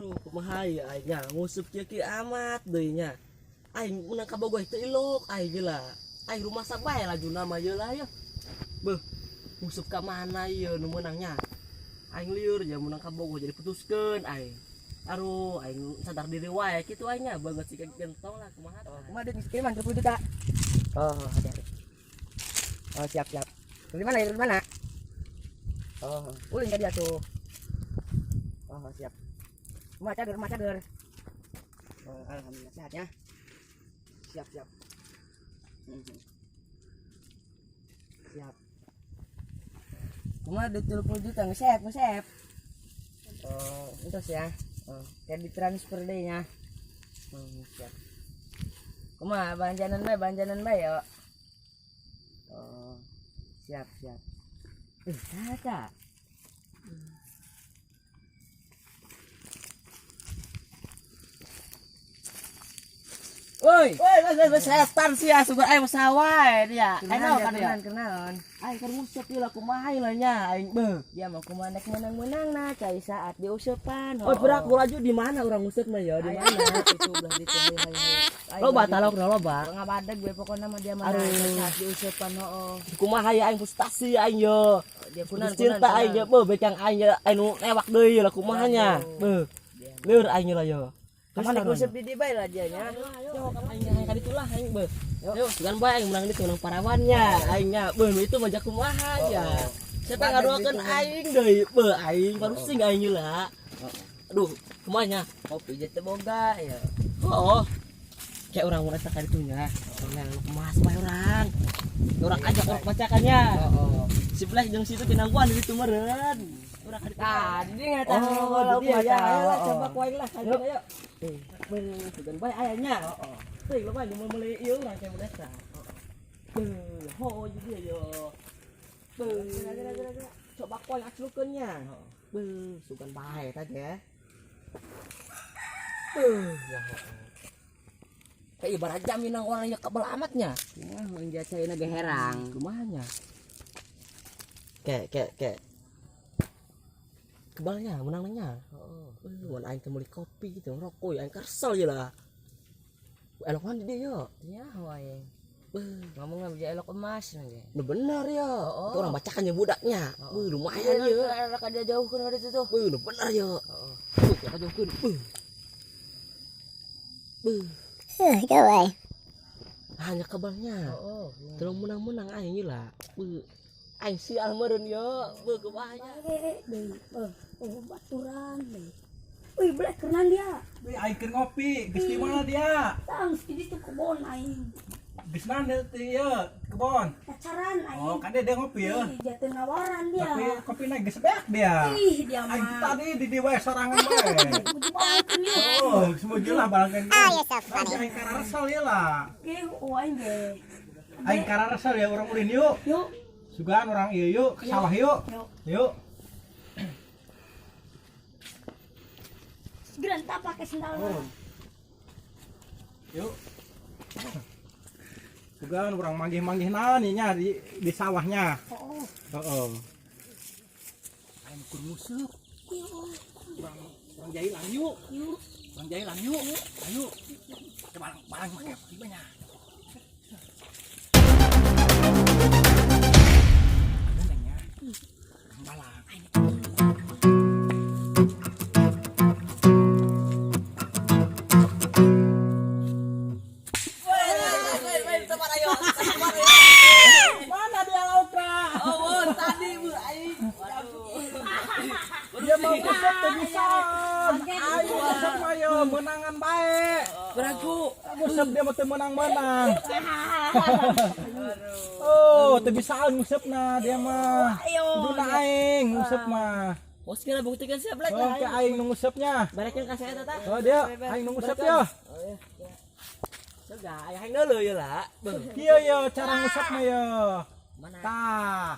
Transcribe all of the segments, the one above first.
Aduh, kumaha ieu aing nya nguseup kieu kieu amat deui nya. Aing meunang ka Bogor teu ilok aing gila. Aing rumah sabae lajuna mah ieu lah ya. Beuh, nguseup ka mana ieu nu meunangnya? Aing lieur ja meunang ka Bogor jadi putuskeun aing. Aduh, aing sadar diri wae kitu aing nya banget sih gentong lah kumaha. Oh, kumaha duit kiriman 30 juta. Oh, hati-hati. Oh, siap, siap. Di mana ya? Di mana? Oh, ulin tadi atuh. Oh, siap. Rumah cager, rumah cager. Oh, alhamdulillah sehat ya. Siap, siap. Siap. Kumaha duit 30 juta ngesep, ngesep. Oh, entos ya. Oh, kayak ditransfer deh nya. Siap. Kumaha banjanan bae yo. Oh, siap, siap. Tata. Woi, woi, woi, woi, setan sih ya, sumber aing sawah dia. Enak kan ya? Kenaon. Aing keur nguseup ieu lah kumaha lah nya aing beuh. Dia mau kumaha nek menang-menang nah cai saat diuseupan. Oh, berak laju di mana urang nguseup mah ya? Di mana? Itu belah ditu hayu. Loba talok loba. Ngabadeg gue pokokna mah dia mah saat diuseupan hooh. Kumaha ya aing frustasi aing yo. Dia kunan cinta aing ya beuh bekang aing ya anu lewak deui lah kumaha nya. Beuh. Leur aing lah yo. Kamana nguseup di di bae lah dia nya. Yo, aing aing ka ditu lah aing beuh. Yo, sugan bae aing menang ditu menang parawannya aing nya. Beuh itu mah kumaha ya. Siapa ngadoakeun aing deui beuh aing parusing aing lah. Aduh, kumaha nya? Kopi je teu boga ya. Oh. Kayak urang mun eta ka ditu nya. Urang kemas bae urang. Urang ajak urang bacakannya. Heeh. Si Black jeung situ pinangguan di ditu meureun. Urang ka ditu. Tah, di dieu eta. Oh, di dieu ya. Ayo coba ku aing lah ka ditu ayo. Beuh, sugan bae aya nya. Heeh. Teuing loba nu meuli ieu urang teh mun eta. Beuh, ho di dieu yo. Beuh. Coba ku aing aclukeun nya. Beuh, sugan bae eta ge. Beuh, ya ho. Kayak ibarat jam minang orang yang kebel amatnya. Ya, mun jacaina ge herang. Kumaha nya? Kek. Kebalnya menangnya. Heeh. Mun aing teh meuli kopi gitu, rokok ya aing kesel ya lah. Elok mandi dia yo. Ya wae. Beuh, ngomongna bisa elok emas ge. Nu bener ya. Heeh. Itu orang bacakannya budaknya. Heeh. Beuh, lumayan ya. Rek ada jauhkeun ka ditu tuh. Beuh, nu bener ya. Heeh. Beuh, rek jauhkeun. Beuh. Beuh. Gawai. Hanya kebalnya. Heeh. Tolong menang-menang aing lah. Beuh. Aing sial meureun yo. Beuh kumaha nya. Deui, oh baturan deui. Wih, Black kerenang dia. Wih, aing keur ngopi, geus di mana dia? Tang, di situ kebon aing. Geus mana teh ieu kebon? Pacaran aing. Oh, kan dia ngopi ya. Ih, jatuh nawaran dia. Tapi kopina geus beak dia. Ih, dia mah. Aing tadi di di wae sorangan wae. Muji balangkeun ieu. Oh, geus muji lah balangkeun. Ah, ya so funny. Aing kararesel ieu lah. Ge, oh aing ge. Aing kararesel ya urang ulin yuk. Yuk. Sugan urang ieu yuk ke sawah yuk. Yuk. Yuk. Gerenta pakai sendal. Oh. Yuk. Sugan urang manggih-manggih naon ieu nya di sawahnya. Oh. Heeh. Aing kur nguseup. Urang jailan yuk. Yuk. Urang jailan yuk. Ayo. Ke balang-balang make banyak. Balang. Mana dia lauka? Oh, tadi bu aing. Dia mau nguseup teu bisa. Ayo nguseup mah yo menangan bae. Beraku. Nguseup dia mah teu menang-menang. Oh, teu bisaan nguseupna dia mah. Kuduna aing nguseup mah. Bos kira buktikan siap lagi. Oh, ke aing nu nguseupnya. Barakeun ka saya tata. Oh, dia aing nu nguseup ya. Sudah, aing deuleu ya lah. Kieu yo cara nguseup mah yo. Mana? Tah.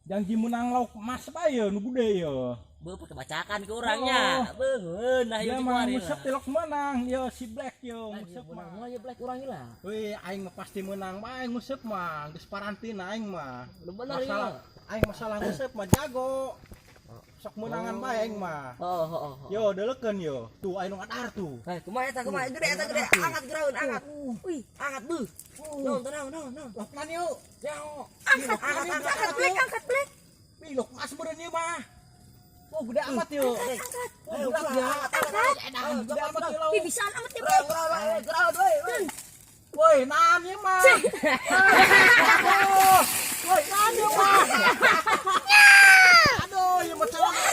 Janji menang lauk emas bae yo nu gede yo. Beuh pakai bacakan ke urangnya. Beuh, nah Dia ieu mah nguseup tilok menang yo si Black yo nguseup menang mah. mah ya Black urang lah. Wih, aing mah pasti menang bae nguseup mah, geus parantina aing mah. Lu bener Masalah ya. aing masalah nguseup mah jago. Sok meunangan bae aing mah. Oh. Yo, deulekeun yo. Tuh aya nu ngadar tuh. Eh, kumaha eta, kumaha? Gede eta, gede. Angkat geraun, angkat. Wih, Angkat beuh. Naon teh, naon, naon, naon. Lokman yuk. Nyaho. angkat, angkat, angkat, Black, angkat, Black. Wih, lok mas meureun ieu mah. Oh, gede amat yo. Angkat. Oh, berat ya. Angkat. Edan, gede amat ieu lauk. Wih, bisaan amat ya, Black. Geraun, geraun, woi, woi. Woi, naon ieu mah? Aduh. Woi, naon ieu mah? Aduh, ieu mah celana.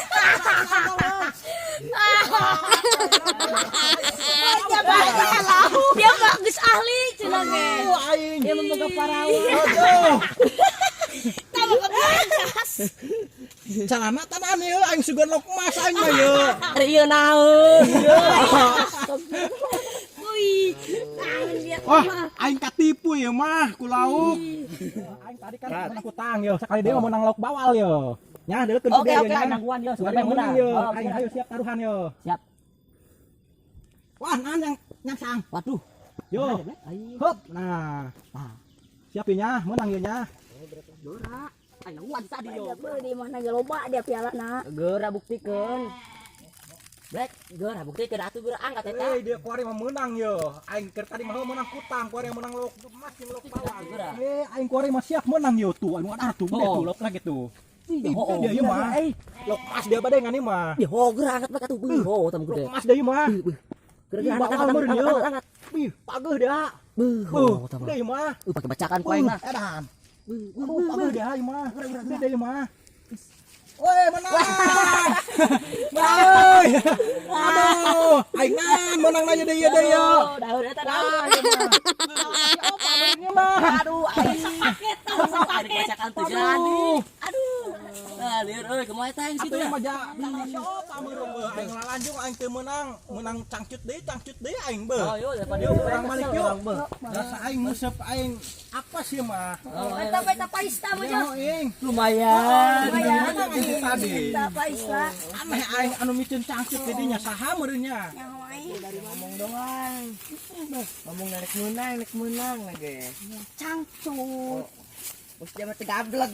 Dia mah geus ahli cenah ge. Aduh, aing. Dia memboga parawan. Aduh. Tama kebelas. Celana tanan ieu aing sugan lok emas aing mah ieu. Ari ieu naon? Wih, naon dia Wah, mah. aing katipu ieu mah ku lauk. Aing tadi kan menang kutang yo, sekali deui mah menang lauk bawal yo. Nya deukeun Oke, aing nangguan yo, Sugan sugan menang menang. yo. Oh, Aing hayu siap taruhan yo. Siap. Wah, naon yang nyangsang. Waduh. Yo. Aing. Hup. Nah. Nah. Siap ieu nya, menang ieu nya. Geura. Aing nangguan tadi yo. Dia beuh di mana ge loba dia piala na. Geura buktikeun. Black, geura buktikeun atuh geura angkat eta. Eh, dia kuari mah menang yo. Aing keur tadi mah menang kutang, kuari menang lauk emas jeung lauk bawal. Geura. Eh, aing kuari mah siap menang yo tuh. Anu ada tuh, gede Oh. tuh lauk lagi tuh. Ih, Ih, oh, dia ieu mah. eh. Lauk emas dia bade ngan ieu mah. Ih, oh, geura angkat bae atuh. Beuh, oh, tam Lauk gede. emas dia ieu mah. Beuh, beuh. Geura Ih, geura angkat, bawal angkat, meureun angkat, ieu. angkat, angkat. Ih, pageuh dia. Beuh, Beuh, oh, tam. gede ieu mah. Pake bacakan ku aing mah. Edan. Beuh, beuh, Aduh, beuh, pageuh beuh. dia ieu mah. Gede dia ieu mah. Woi, menang. Menang. Aduh, aing ngan menang aja deui deui yo. Oh, daun eta daun. Wah, ieu mah. Siapa meureun ieu mah? Aduh, aing Paket tah, aing bacakan teu jadi. Aduh. Aduh. Ah, lieur euy, kumaha eta yang situ Atuh ya? mah ja siapa meureun beuh aing lalanjung aing teu meunang, meunang cangcut deui aing beuh. Oh, yo daripada Yuk, urang balik yuk. Urang beuh. Rasa aing nguseup aing apa sih mah? Oh, Eta eta paista mah Ya aing. lumayan. Lumayan. Menang aing tadi. Eta paista. Aneh aing anu miceun cangcut didinya saha meureun nya? Nyaho aing. Ngomong doang. Ngomong narik menang lagi. Cangcut. Terus dia mah teu gablek.